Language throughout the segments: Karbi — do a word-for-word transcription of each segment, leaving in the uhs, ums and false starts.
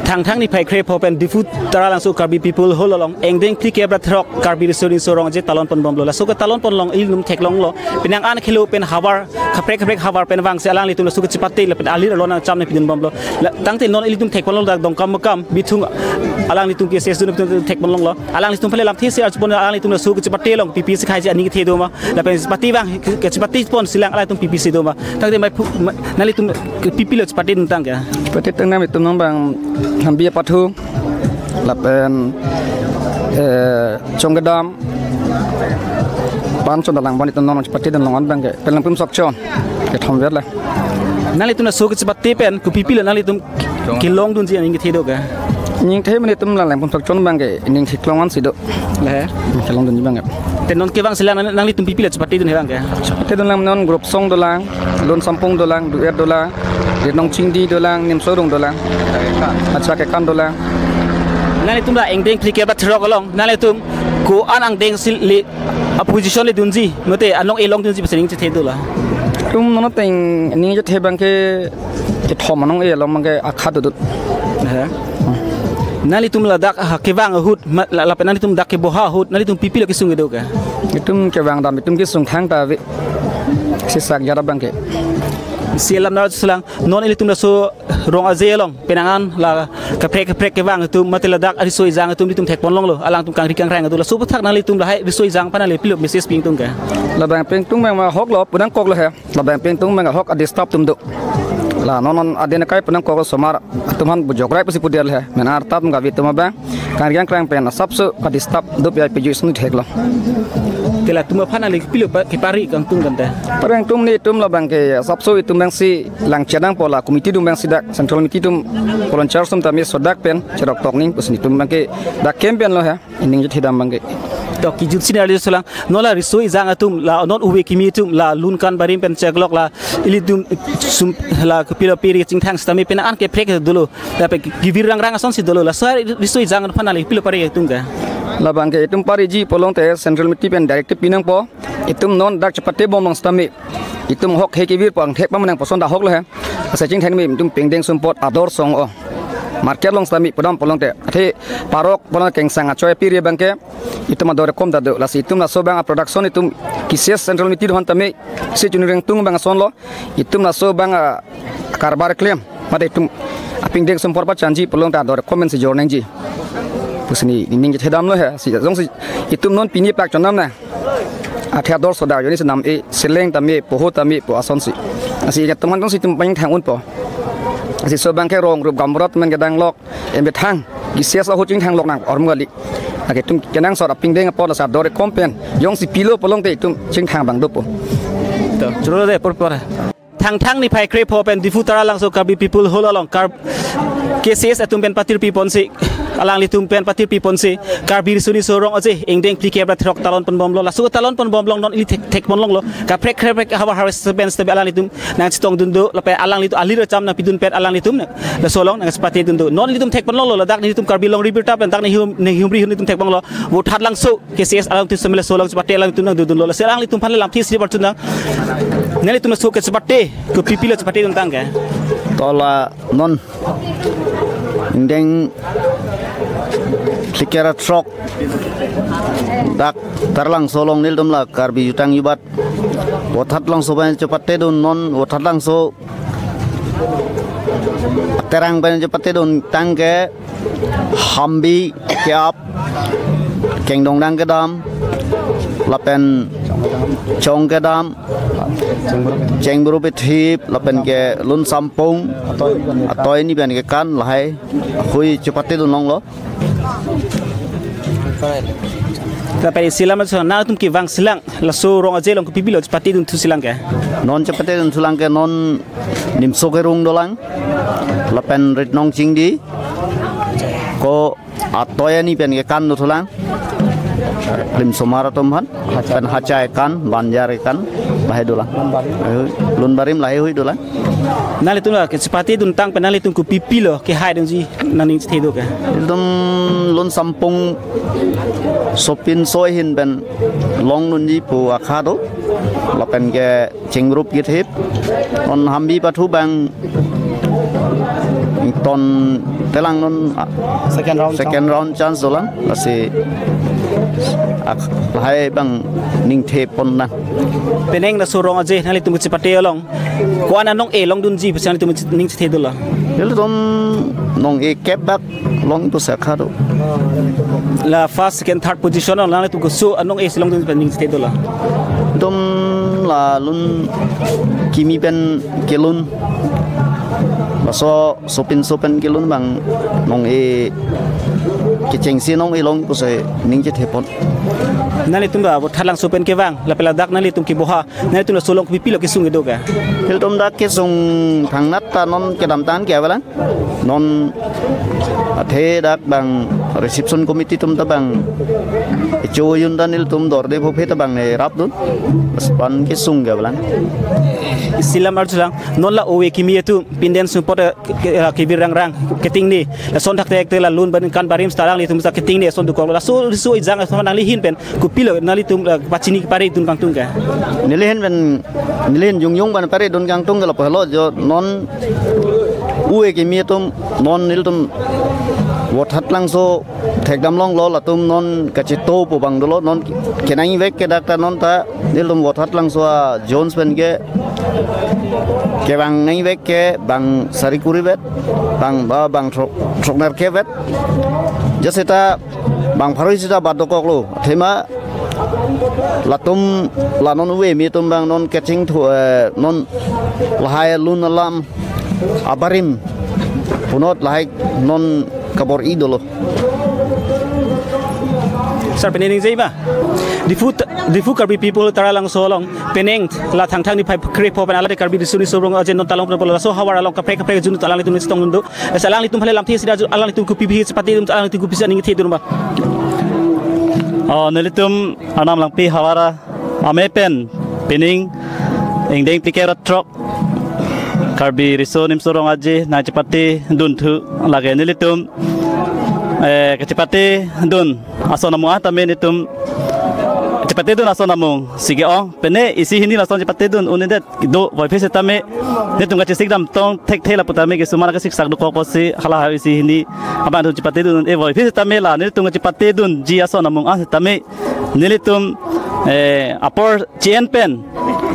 Thangthang niphai kre pho pen Diphu Taralangso Karbi People Hall along angdeng phlikep ra throk Karbi Riso Nimso Rong Aje talon pon bomlo. Laso ketalon pon along ilitum theklonglo. Penang an khelo pen havar, kaprek kaprek havar pen vangsi alanglitum laso kachepate lapen alir alon nangcham nangpidun bomlo. La, tangte non ilitum thekponlo dak Dongkamukam bithung alanglitum KCS dun bithung thekponlonglo. Alanglitum aphan le lamthe si arjupon, alanglitum laso kachepate along pipi si khei si aning kethe do ma? Lapen chepate vang, kachepate ponsi lang alanglitum pipi si do ma? Tangte mai phu-, ma, nanglitum pipilo chepate dun tang ke? Chepate tang nangtum non abang Hambi apathu lapen, eh, Chong kedam, Pan Chon dalang, bon itum non chepate dunlong an abang ke, pen Langpim Sokchon, kethom ver la. Nanglitum laso kachepate pen kopipilo nanglitum kelongdunji aning kethe do ke? Aning kethe mane itum la Langpim Sokchon abang ke aning theklong ansi do. Le. Kelongdunji abang ke. Te non kevangsi lang nang, nanglitum pipilo chepate dun he abang ke? Chepate dunlang non Group Song dolang, Lun Sampung dolang, Duet dolang, Ritnong Chingdi dolang, Nimso Rong dolang. Acha kekan dolang. Nanglitum la angdeng phlikep ra throk along nanglitum ko-an angdeng si le, a position le dunji, mate anong-e longdunji pusi ning chethe dolang? Itum non ateng ning chethe abang ke kethom anong-e along abang ke akha dodun. Aha. Nanglitum ladak, ah, kevang ahut, ma, la, lapen nanglitum dak keboha ahut, nanglitum pipilo kesung kedo ke? Itum kevang dam, itum kesung thangta ave. Sisak jara abang ke. Si alam nar sulang, non ilitum laso Rong Aje along penang an la kaprek kaprek kevang atum, mate ladak ariso ejang atum ilitum thekponlonglo, alangtum kangri kangrang atum. Laso aphuthak nanglitum lahai riso ejang aphan le pilo message pi ingtung ke? Labang pi ingtung abang ma ahoklo, pu nangkoklo he. Labang pi ingtung abang ahok a-disturb atum do. La non non adin akai pu nangkok osomar atum aphan bujok rai pusi pudet le he. Mane arta atum kave atum abang kangri kangrang pen asapso ka-disturb do pi ai piju isun theklo. Te latum aphan le pilo pa, kepari kangtung kante? Pari ingtung netum labang ke asapso itum abang si lang chedang po la committee atum abang si dak, central committee atum, volunteer atum tame sodak pen cherok tok ning pusi netum abang ke dak camp pen lo he. Aning chethe dam abang ke. To kijut senior leader sulang, non la riso ejang atum, la non uve kimi atum, la lun kan barim pen cheklok, la ilitum sum, la kopilo piri chingthang sitame penang an keprek dolo. Lapen kevir rangrang asonsi dolo. Laso riso ejang aphan le pilo pari ingtung ke? Labang ke itum pariji pulote central committee pen directive pi nangpo. Itum non dak chepate bomlong sitame itum ahok he kevir po, angthek pam nangpo, ason dak ahoklo he. Asa chingthang me itum pingdeng sumpot ador song o. Market along sitame pudam pulote, athe parok pulo kengsang achoi apiri abang ke itum ador kom ta do. Lasi itum laso abang a-production itum KCS central committee atum aphan tame si chunireng tung abang asonlo. Itum laso abang a-karbar klem, mate itum apingdeng sumpot pachanji pulote ador kom pensi jor nangji pusi nening chethe damlo he. Si jongsi itum non pini plak chonam na, athe ador soda joni senam e, seleng tame, poho tame pu asonsi. Lasi itum aphan jongsi itum pangthang unpo, lasi laso abang ke rong rup gaonbura atum kedanglok, emethang KCS ahut chingthanglok nang orum kali. Lake itum kenangsot apingdeng apot lasi ador kom pen jongsi pilo pulote itum chingthang abang dopo. To, choro de, por por. Thangthang niphai kre pho pen Diphu Taralangso Karbi People Hall along Kar-, KCS atum pen patirpi ponsi, alanglitum pen patirpi ponsi Karbi Riso Nimso Rong Aje angdeng phlikep ra throk talon pon bomlo. Laso talon pon bomlong non ili thek, thekponlonglo. Kaprek kaprek havar harvest pen sitame alanglitum nangchetongdun do, lapen alanglitum alir acham nangpidun pen alanglitum nang, laso along nangchepate dun do. Non ilitum thekponlonglo, ladak nelitum Karbi Longri Birta pen dak nehum, nehumri hun ilitum thekponlo. Vothatlangso KCS alangtum sitame laso along chepate alangtum nangdodunlo. Lasi alanglitum aphan le lamthe si arjunang. Nanglitum laso kachepate, kopipilo chepate dun tang ke? To la non angdeng phlikep ra throk dak Taralangso along nelitum la Karbi Jutang Jubat Vothatlangso pen chepate dun, non Vothatlangso Terang pen chepate dun tang ke Hambi ke-ap, Kengdongdang kedam, lapen Chong kedam, Chengberup ithip, lapen ke Lun Sampung, Atoi ni pen kekan lahai hui chepate dunlonglo. Lapen isi alam so nangtum kevangsi lang, laso Rong Aje along kopipilo chepate dunthusi lang ke? Non chepate dunthu lang ke non Nimso Kerung dolang, lapen Ritnong Chingdi, ko Atoi ni pen kekan dothulang. Lim somar atum aphan, pen Hachai kan, Banjar kan, lahai dolang. Lahai, Lun Barim lahai hui dolang. Nanglitum la kachepate dun tang pen nanglitum kopipilo kehai dunji nangning chethe do ke? Itum Lun Sampung sopinso ahin pen longdunji pu akha do. Lapen ke Chengberup kithip. Non Hambi pathu abang Ton telang non, ah, second round, second round chance dolang. Lasi ak lahai abang ningthe pon nang. Penang laso Rong Aje nanglitum kachepate along ko-an anong-e longdunji pusi nanglitum ning chethe dolang? Nelitum nong-e kep bak long tu sakha do. La first, second, third position along nanglitum koso anong-e si longdun pen ning chethe dolang? Nelitum la lun kimi pen kelun. Laso sopinso pen kelun abang nong-e kechengsi nong-e long pusi ning chethe pon. Nanglitum la Vothatlangso pen kevang, lapen ladak nanglitum keboha, nanglitum laso along kopipilo kesung kedo ke? Nelitum dak kesung thangnat ta non kedamtang ke avelang. Non athe dak abang reception committee atum ta abang echo yun ta nelitum dorde phophe ta abang ne rapdun. Aspan kesung ke avelang. Isi alam arjulang, non la ove kimi atum pinden sumpot, eh, ke, eh, kevir rangrang ketingne. Lason thakthak te la lun ban kan barim seta alanglitum ta ketingne ason dokok. Laso riso ejang ason nangli ahin pen kopilo nanglitum, eh, pachini paredun kangtung ke? Neli ahin pen, neli ahin jongjong ban paredun kangtung ke lapu helo jo non ove kimi atum non nelitum Vothatlangso thekdam longlo, latum non kachetopo abang dolo, non kenangvek ke dak ta non ta nelitum Vothatlangso a Jones pen ke kevang nangvek ke bang sari kuri vet, bang ba bang throk, throknerkep vet. Jase ta bang pharo isi ta bat dokoklo. Athema latum la non ove kimi atum abang non kachingthu, eh, non lahai lun alam abarim punot lahai non kabor-i dolo. Sir, penang ning jai ba? Diphu, Diphu Karbi People Taralangso along penang la Thangthang niphai krepho pen alangli Karbi Riso Nimso Rong Aje non talon pon laso havar along kaprek kaprek jun ta alanglitum chetongdun do. Asa alanglitum aphan lamthe isi arju, alanglitum kopi pi chepate atum alanglitum kopisi aning chethe dun ba? Oh, nelitum Arnam Langpi havar amei pen penang ingdeng phlikep ra throk Karbi Riso Nimso Rong Aje nangchepate dunthu lake nelitum, eh, kachepate dun ason amung ah tame nelitum chepate dun ason amung si ke-ong, pine isi hini lason chepate dun un-edet do, voiphit setame nelitum kachesik damtong thekthe lapu tame kesuman kasiksak dokok pusi hala ha isi hini abang atum chepate dun un-e, voiphit setame la nelitum kachepate dunji ason amung ah setame nelitum, eh, apor chi-en pen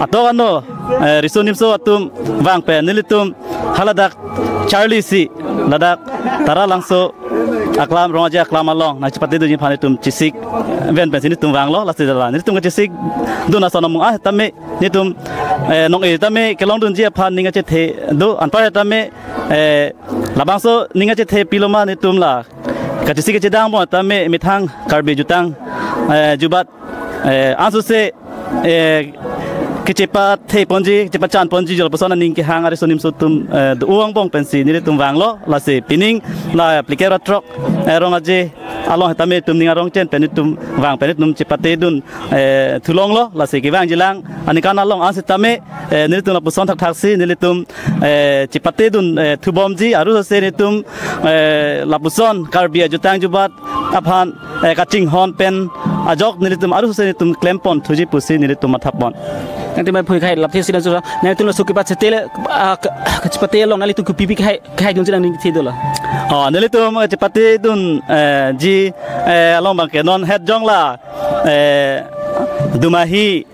atok ano, eh, riso nimso atum vang pen nelitum haladak charli si ladak Taralangso aklam, Rong Aje aklam along nangchepate dunji aphan nelitum chesik ven pensi nelitum vanglo. Lasi la nelitum kachesik dun ason amung ah tame nelitum, eh, nong-e tame kelongdunji aphan ning kachethe do, anpar tame, eh, labangso ning kachethe pilo ma nelitum la kachesik kachedang bon tame methang Karbi jutang, eh, jubat, eh, ansose, eh, kachepathe ponji, kachepachan ponji jol puson aning kehang ariso nimso atum, eh, do-ong bong pensi nelitum vanglo. Lasi penang la phlikep ra throk, eh, Rong Aje along tame nelitum ning arong chen pen nelitum vang pen nelitum chepate dun, eh, thulonglo. Lasi kevangjilang aningkan along ah setame, eh, nelitum lapuson thakthak si nelitum, eh, chepate dun, eh, thubomji arusose nelitum, eh, lapuson Karbi ajutang jubat aphan, eh, kachinghon pen ajok nelitum arusose nelitum klem pon thuji pusi nelitum matha pon. Nangtum aphui khai lamthe isi arju, nangtum laso kepachete le, ah, ke-, kachepate along nanglitum kopi pi khai, khai dunji nangning chethe dolang? Oh, nelitum, eh, chepate dun, eh, ji, eh, along abangke non het jong la, eh, Dumahi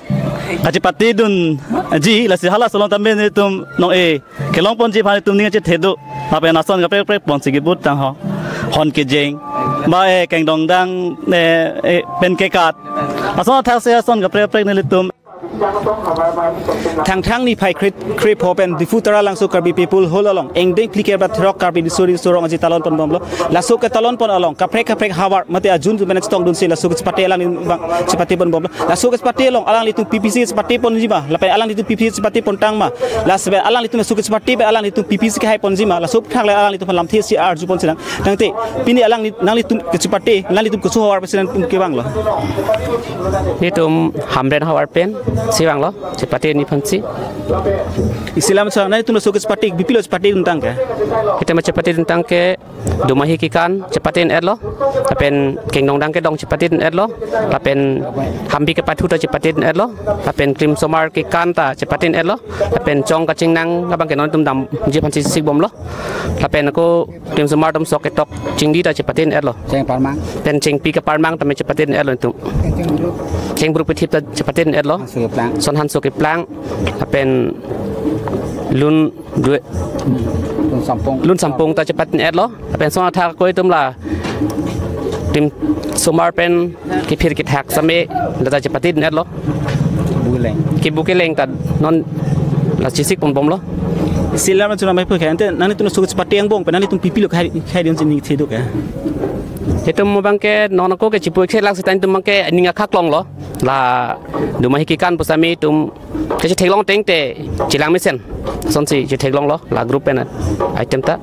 kachepate dunji, lasi halaso along tame nelitum nong-e kelong ponji aphan nelitum ning kachethe do. Lapen ason kaprek kaprek ponsi kebut tang ho, hon kejeng ba, eh, kengdong dang, eh, eh, pen kekat ason athak si ason kaprek kaprek nelitum. Thangthang niphai kre-, krepho pen Diphu Taralangso Karbi People Hall along ingdeng phlikep ra throk Karbi Riso Nimso Rong Aje talon pon bomlo. Laso ketalon pon along kaprek kaprek havar mate ajun jun pen chetong dunsi laso kachepate alang bang chepate pon bomlo. Laso kachepate along alanglitum P P C chepate ponji ma, lapen alanglitum P P C chepate pon tang ma, laso pen alanglitum laso kachepate pen alanglitum P P C kehai ponji ma, laso thak le alanglitum lamthe isi arju pon sinang. Tangte pini alang ni-, nanglitum kachepate, nanglitum koso havar pensi nangtum kevanglo? Nelitum Hamren havar pensi vanglo, chepate ni aphansi. Isi alam sa, nanglitum laso kachepate kopipilo chepate dun tang ke? Nelitum chepate dun tang ke Dumahi kekan chepate-etlo, lapen Kengdongdang Kedong chepate-etlo, lapen Hambi Kepathu ta chepate-etlo, lapen Klimsomar kekan ta chepate-etlo, lapen Chong Kachingnang abangke non itum damji aphansi sikbomlo, lapen ako Klimsomar atum sok ketok chingdi ta chepate-etlo. Cheng parmang. Pen Chengpi keparmang tame chepate-etlo itum. Cheng bruk. Cheng bruk pithip ta chepate-etlo. Hanso keplang. Son Hanso keplang. Lapen Lun due. Lun Sampung. Lun Sampung ta chepate-etlo. Lapen son athak ako itum la Klimsomar pen kephir kethak same la ta chepate-etlo. Bukeleng. Kebu keleng ta non la chesik ponbomlo. Isi alam chunam mai phu khe ante nanglitum so chepate angbong pen nanglitum pipilo khai khai din sini thedo ke. Itum abangke non ako ke chipu ekse lang seta itum abangke ning akhak longlo. La Dumahi kekan pusitame itum kechetheklong tangte chelang mesen. Sonsi chetheklonglo la group pen item ta.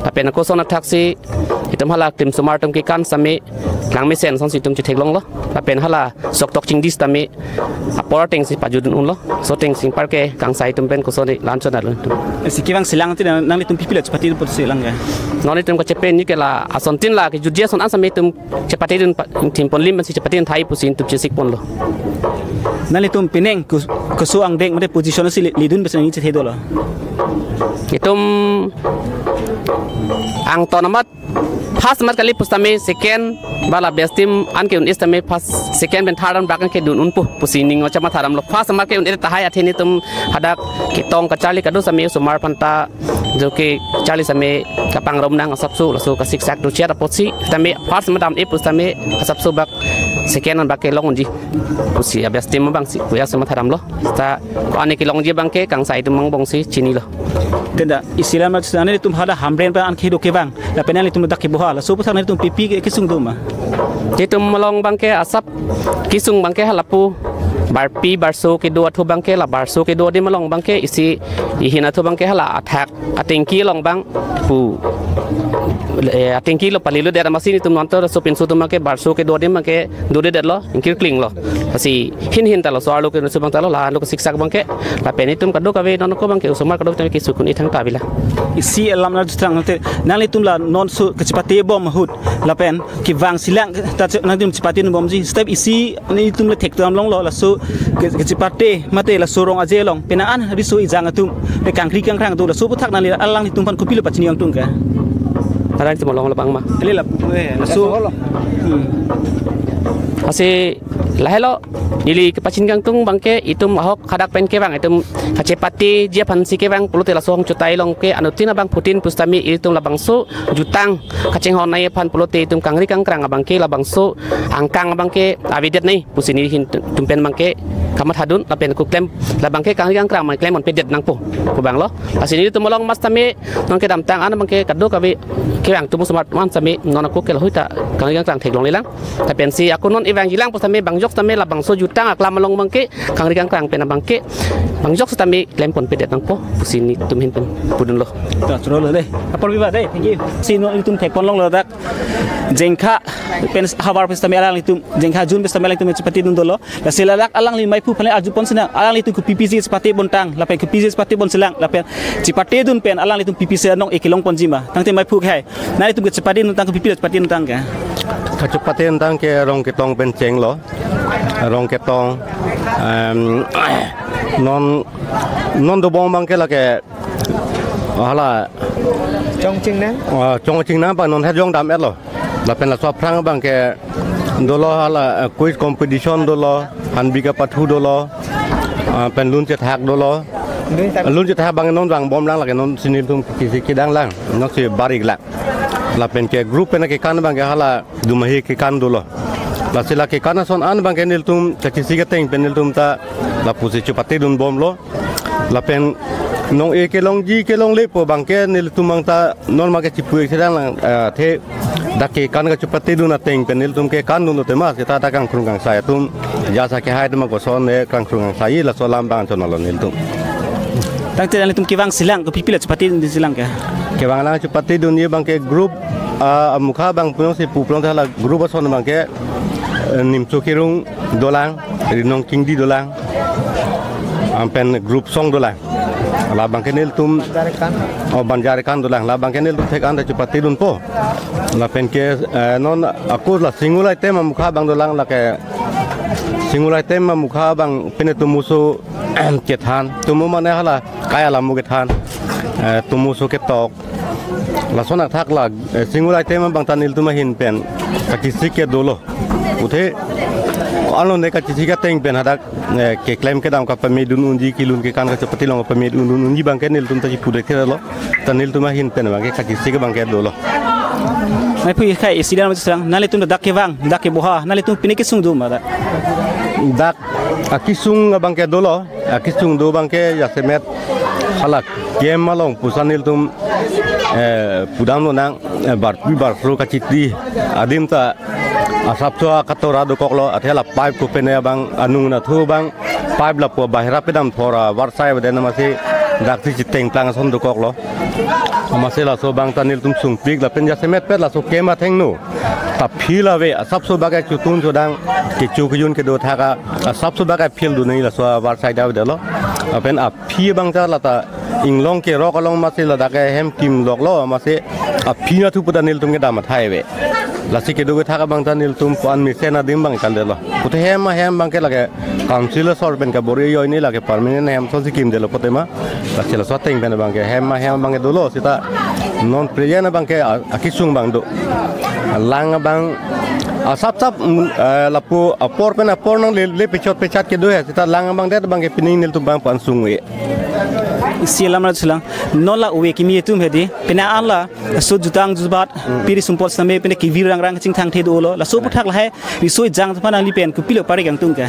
Lapen ako son athaksi itum hala Klimsomar atum kekan same lang mesen sonsi itum chetheklonglo. Lapen hala sok tok chingdi sitame apor atengsi pajudun unlo. So atengsi parke kangsai atum pen kosonri lanchon alo. Si kevang selang ti nanglitum pipilo chepate pusi lang ke. Non itum kachepen ni ke la asontin la kejutji ason an same itum chepate-un pa-, thim ponlim pensi chepate-un thai pusi itum chesik ponlo. Nanglitum penang kus-, kusu angdeng mate position si li-, lidun pensi nangchethedo lo. Itum angton amat first amat kali pusitame second ba la best team an ke un-e sitame first, second pen third an bak an kedun unpo pusi ning o chama tharamlo. First amat ke un-e tahai athe nelitum hadak ketong kacharli kado sitame osomar aphanta jo kecharli sitame kapangrum nang asapso laso kasiksak do chiat apotsi tame first amat dam-e pusitame asapso bak second an bak kelong unji pusi a-best team abangsi kuya sema tharamlo. Ta ko-an kelongji abangke kangsai atum angbongsi chinilo. Tenda isi alam nanglitum hala Hamren pen an kedo kevang. Lapen nanglitum dak keboha laso aputhak nanglitum pipi ke kesung do ma. Itum along abangke asap kesung abangke halapu barpi barso kedo athu abangke la barso kedo adim along abangke isi ihin athu abangke hala athak atengki along abang pu, eh, atengki lo pali lo der amatsi nelitum nonto sopinso atum abangke barso kedo adim abangke dodedetlo, ingkirklinglo. Lasi hin hin ta laso arlo ke nusu abang ta lo la lo siksak abangke. Lapen itum kadokave non ako abangke osomar kadokave kesukun ithang ta bila. Isi alam nangchethan nangte nanglitum la non so kachepate bom ahut lapen kevang selang ta che-, nangtum chepate bomji step isi nelitum le thekdam longlo laso ke-, kachepate mate laso rong aje along penang an riso ejang atum le kangri kangkrang do laso aputhak nangli alanglitum aphan kopilo pachini angtung ke. Arang itum along labang ma. Ele la, eh, laso. Hmm. Lasi lahelo neli kepachini angtung abangke itum ahok hadak pen kevang itum kachepateji aphansi kevang pulote laso ahong chutai along ke anuttin abang phutin pusitame itum labangso jutang kachinghon nangji aphan pulote itum kangri kangkrang abangke labangso angkang abangke avedet nangji pusi neli ahin atum pen abangke kamathadun lapen ako klem labangke kangri kangkrang abang klem ponpedet nangpo pu abanglo. Lasi nelitum along mas tame non kedamtang an abangke kadokave kevang atum osomar man sitame non ako ke lahai ta kangri kangkrang theklonglelang. Lapensi ako non evangjilang pusitame bangjok sitame labangso jutang aklam along abangke kangri kangkrang pen abangke bangjok sitame klem ponpedet nangpo pusi nelitum ahin pen pudunlo. Ta chorolo dei. Apor biba dei. Thank you. Si non itum thekpon longlo dak. Jengkha pen havar pusitame alanglitum, Jengkha June pusitame alanglitum chepatedun dolo. Lasi ladak alangli maiphu aphan arjupon sinang alanglitum kopipisi chepate bontang lapen kopisi chepate bon selang lapen chepatedun pen alanglitum pipisi anong-e kelong ponji ma. Tangte maiphu ke hai. Nanglitum kachepatedun tang kopipi chepatedun tang ke. Kachepatedun tang ke Rongketong pen chenglo. Rongketong, em, non, non dobom abangke lake hala Chong Chingnang? Ah, Chong Chingnang abang non hejong dam-etlo. Lapen laso aphrang abangke dolo hala, eh, quiz competition dolo, Hanbi Kepathu dolo, ah, pen lun chethak dolo. Lun chethak. Lun chethak abang non vangbomlang lake nonsi nelitum kisi kedanglang. Nonsi barik lang. Lapen ke group pen kekan abangke hala Dumahi kekan dolo. Lasi la kekan ason an abangke nelitum kachesik ateng pen nelitum ta lapusi chepatedun bomlo. Lapen nong-e kelongji kelongle pu abangke nelitum abang ta non abangke chipu-ik sedang lang, eh, the dak kekan kachepatedun ateng pen nelitum kekandunlo tema seta ta kangkrung kangsai atum jasa kehai tema koson ne kangkrung kangsai laso alam abang chonlo nelitum. Tangte nanglitum kevang selang kopipi la chepatedun selang ke? Kevanglang chepatedunji abangke group, ah, amukha abang puno si pu puno hala group ason abangke, eh, Nimso Kirung dolang, Rinong Kingdi dolang. Ampen group song dolang. Labangke nelitum, oh, Banjar Ekan dolang. Labangke nelitum thek-an ta chepatedunpo. Lapenke, eh, non ako la single item amukha abang dolang, lake single item amukha abang pine tumuso kethan. Tumu mane hala kai alamu kethan. Eh, tumuso ketok. Lason athak la, eh, single item abang ta nelitum ahin pen kachesik ke dolo. Puthe, alo ne kachesik ateng pen hadak, eh, keklem kedam kapamedun unji, kelun kekan kachepate along kapamedun unji abangke nelitum ta chipudet ke dolo. Ta nelitum ahin pen abangke kachesik abangke dolo. Mai pui khai isi dan macam nanglitum dak kevang, dak keboha, nanglitum pine kesung do ma dak? Dak akesung abangke dolo. Akesung do abangke jasemet hala kem along puson nelitum, eh, pudam lonang, eh, barpi barpro kachiti adim ta asapso akatora dokoklo, athe la pipe kopine abang anung nathu abang pipe lapu bahira pedam thora varsai beden amatsi daksi chiteng plang ason dokoklo. Amatsi laso abang ta nelitum sungpik lapen jasemet pet laso kem athengno ta field ave, asapso bak chotun chodang kecho kejun kedo thaka, asapso bak field dunji laso avarsai ta avedetlo. Lapen aphi abang ta lata inglong kerok along amatsi ladak hem kim loklo, amatsi aphi nathu pu ta nelitum kedam athai ave. Lasi kedo kethak abang ta nelitum pu-an mesen adim abang kaldetlo. Puthe hem ahem abangke lake council asor pen kabor-i ajoine lake permanent hem asonsi kimdetlo puthe ma. Lasi laso ateng pen abangke hem ahem abangke dolo seta non present abangke a-, akesung abang do. Lang abang asap sap, mm, eh, lapu apor pen apor nangle, le pechot pechat kedo he seta lang abang det abangke pining nelitum abang pu-an sung-e. Isi alam ra chulang. Non la ove kimi atum hedi. Pine an la so jutang jubat, hmm, piri sumpot same pine kevir rangrang chingthang the dolo. Laso aputhak lahai riso ejang aphan nangli pen kopilo pare kangtung ke?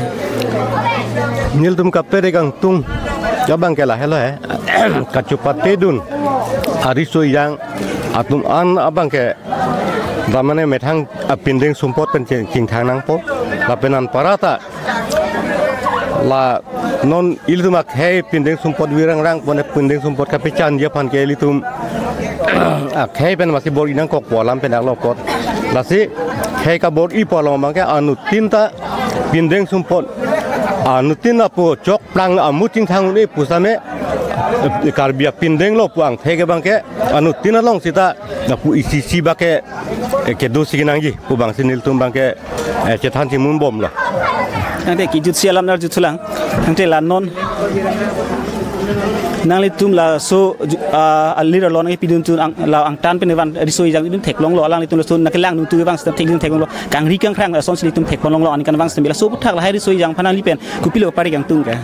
Nelitum kapere kangtung abangke lahelo he. Kachepatedun ariso ejang atum an abangke damane methang apindeng sumpot pen ching-, chingthang nangpo. Lapen anparta la non ilitum akhei pindeng sumpot vir rangrang pone pindeng sumpot kapechanji aphan ke ilitum akhei pen amatsi bor-i nangkokpo alam pen aklo apot. Lasi khei kabor-ipo along abangke anuttin ta pindeng sumpot anuttin apo chok plang amu chingthang un-e pusame, eh, Karbi apindeng lo pu angthek abangke anuttin along seta lapu isi isi bak ke, eh, kedo si kenangji pu abangsi nelitum abangke, eh, chethan chimun bomlo. Tangte kejutsi alam ra juthulang. Tangte la non nanglitum laso ju-, ah, alir alon kepidun atum ang, la angtan pen van riso ejang dun theklonglo, alanglitum laso nangkelangdun atum abang seta thekdun theklonglo. Kangri kangkhrang asonsi nelitum thekponlonglo, ani kan abang seta laso aputhak lahai riso ejang aphan nangli pen kopilo pare kangtung ke?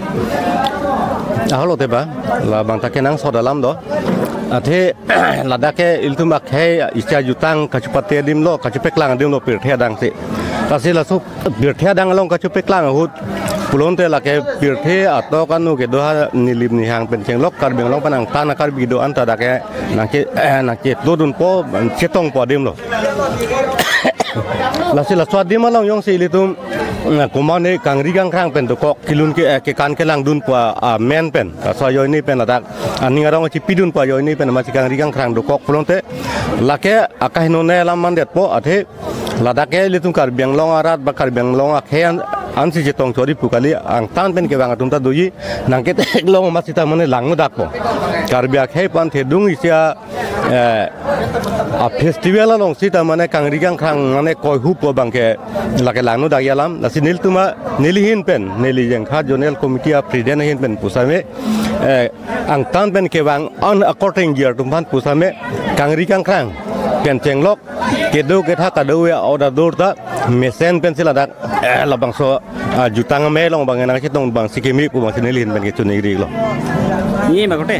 Aholote ba, labang ta kenangsot alam do. Athe ladak ke ilitum akhei isi ajutang kachepate adim lo, kachepeklang adim lo pirthe adang si. Lasi laso pirthe adang along kachepeklang ahut pulote lake pirthe atok anu kedo ha nilim nihang pen chenglok Karbi Anglong pen angtan a-Karbi do-an ta dak ke nangke, eh, nangkedodunpo, chetongpo adim lo. Lasi laso adim along jongsi ilitum, eh, komane kangri kangkhrang pen dokok kelun ke, eh, kekan kelangdun pu amen pen, laso ajoine pen ladak aning arong chipidun pu ajoine pen amatsi kangri kangkhrang dokok pulote lake akaheno ne alam mandetpo, athe ladak ke ilitum Karbi Anglong arat ba Karbi Anglong akhei an, ansi chetong chori pu kali, angtan pen kevang atum ta doji, nangketheklong amat seta mane langno dakpo. Karbi akhei pu-an thedung isi a, eh, a-festival along seta mane kangri kangkhrang mane koihupo abangke lake langno dakji alam. Lasi nelitum a neli ahin pen, neli Jengkha Zonal Committee a-president ahin pen pusame, eh, angtan pen kevang an akorte ingjir atum aphan pusame kangri kangkhrang pen chenglok kedo kethak kadokave a-order dur ta mesen pensi ladak, eh, labangso, ah, jutang amei along abang nangchetong abangsi keme pu abangsi neli ahin pen kechoningri lo. Ni ma korte.